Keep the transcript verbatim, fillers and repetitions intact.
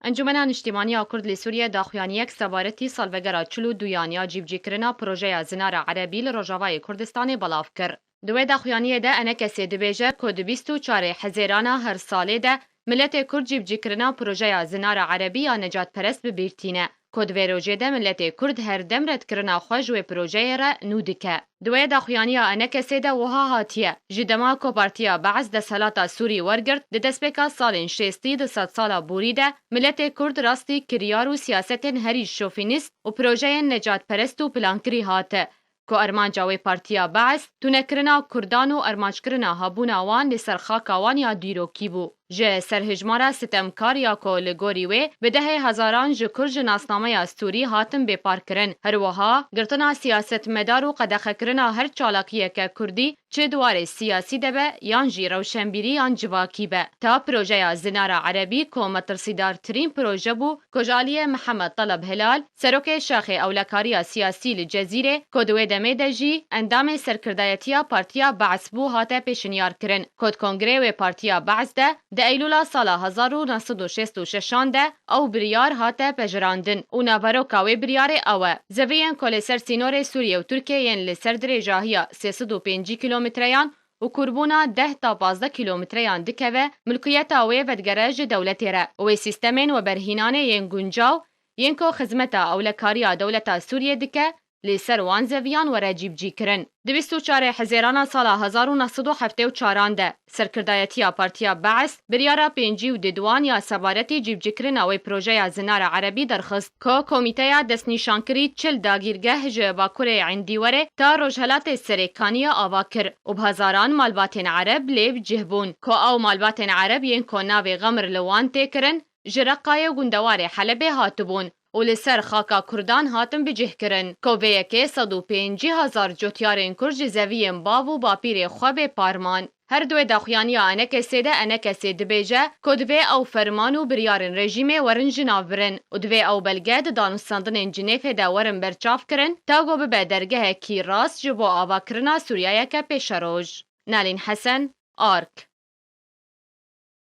Encûmena Niştîmanî ya Kurd li Sûriyê daxuyaniyek sebaretî salvegera çil û duyan ya cîbicîkirina projeya Zinara Erebî li Rojavayê Kurdistanê belav kir. Di wê daxuyaniyê de ENKSê dibêje ku di bîst û çarê Hezêrana her salê de miletê Kurd cîbicîkirina projeya Zinara Erebî ya necatperest bi bîr tîne, ku di vê rojê de miletê Kurd her dem redkirina xwe ji wê projeyê re nû dike. Di wê daxuyaniya ENKSê de wiha hatiye, ji dema ku Partiya Bees desthilata Sûrî wergirt, di destpêka salên şêstî di sedsala borî de miletê Kurd rastî kiryar û siyasetên herî şofînîst û projeyên necatperest û plankirî hate, ku armanca wê Partiya Bees tunekirina Kurdan û armanckirina hebûna wan li ser xaka wan ya dîrokî bû. Ji ser hejmara sitemkar ya ku li gorî wê bi dehê hezaran ji Kurd ji nasnameya Sûrî hatin bêparkirin, her wiha girtina siyasetmedar û qedexekirina her çalakiyeke Kurdî, çi di warê siyasî de be yan jî rewşenbîrî yan civakî be. Ta projeya Zinara Erebî ku metirsîdartirîn proje bû, ku ji aliyê Mihemed Teleb Hilal, serokê şaxê ewlekariya siyasî li Cezîrê, ku di wê demê de jî endamê serkirdayetiya Partiya Bees bû, hate pêşinyarkirin, ku di kongreyê wê Partiya Bees de di Eylûla sala hezar û neh sed û şêst û şeşan de ew biryar hate pejirandin û naveroka wê biryarê ew e. Zeviyên ku li ser sînorê Sûriyê û Tirkiyê yên li ser dirêjahiya sê sed û pêncî kîlometreyan û kûrbûna deh ta pazdeh kîlometreyan dikeve, milkiyeta wê vedigere ji dewletê re û wê sîstemên weberhînanê yên guncaw, yên ku xizmeta ewlekariya dewleta Sûriyê dike, li ser wan zeviyan were cîbicîkirin. Di bîst û çarê Hezêrana sala hezar û neh sed û heftê û çaran de, serkirdayetiya Partiya Bees biryara pêncî û diduan ya sebaretî cîbicîkirina wê projeya Zinara Erebî derxist, ku komîteya destnîşankirî çil dagîrgeh ji Bakurê Endîwerê ta Rojhelatê Serêkaniyê ava kir û bi hezaran malbatên Ereb lê bi cih bûn, ku ew malbatên Ereb yên ku navê Xemr li wan tê kirin, ji Reqayê û gundewarê Helebê hatibûn û li ser xaka Kurdan hatin bicihkirin, ku vê yekê sed û pêncî hezar cotyarên Kurd ji zeviyên bav û bapîrê xwe bê par man. Her di wê daxuyaniya ENKSê de ENKSê dibêje ku divê ew ferman û biryarên rejîmê werin jinavbirin û divê ew belge di danûstandinên Cinêfê de werin berçavkirin, ta ku bibe dergehekî rast ji bo avakirina Sûriyeyeke pêşeroj. Nalîn Hesen, Ark.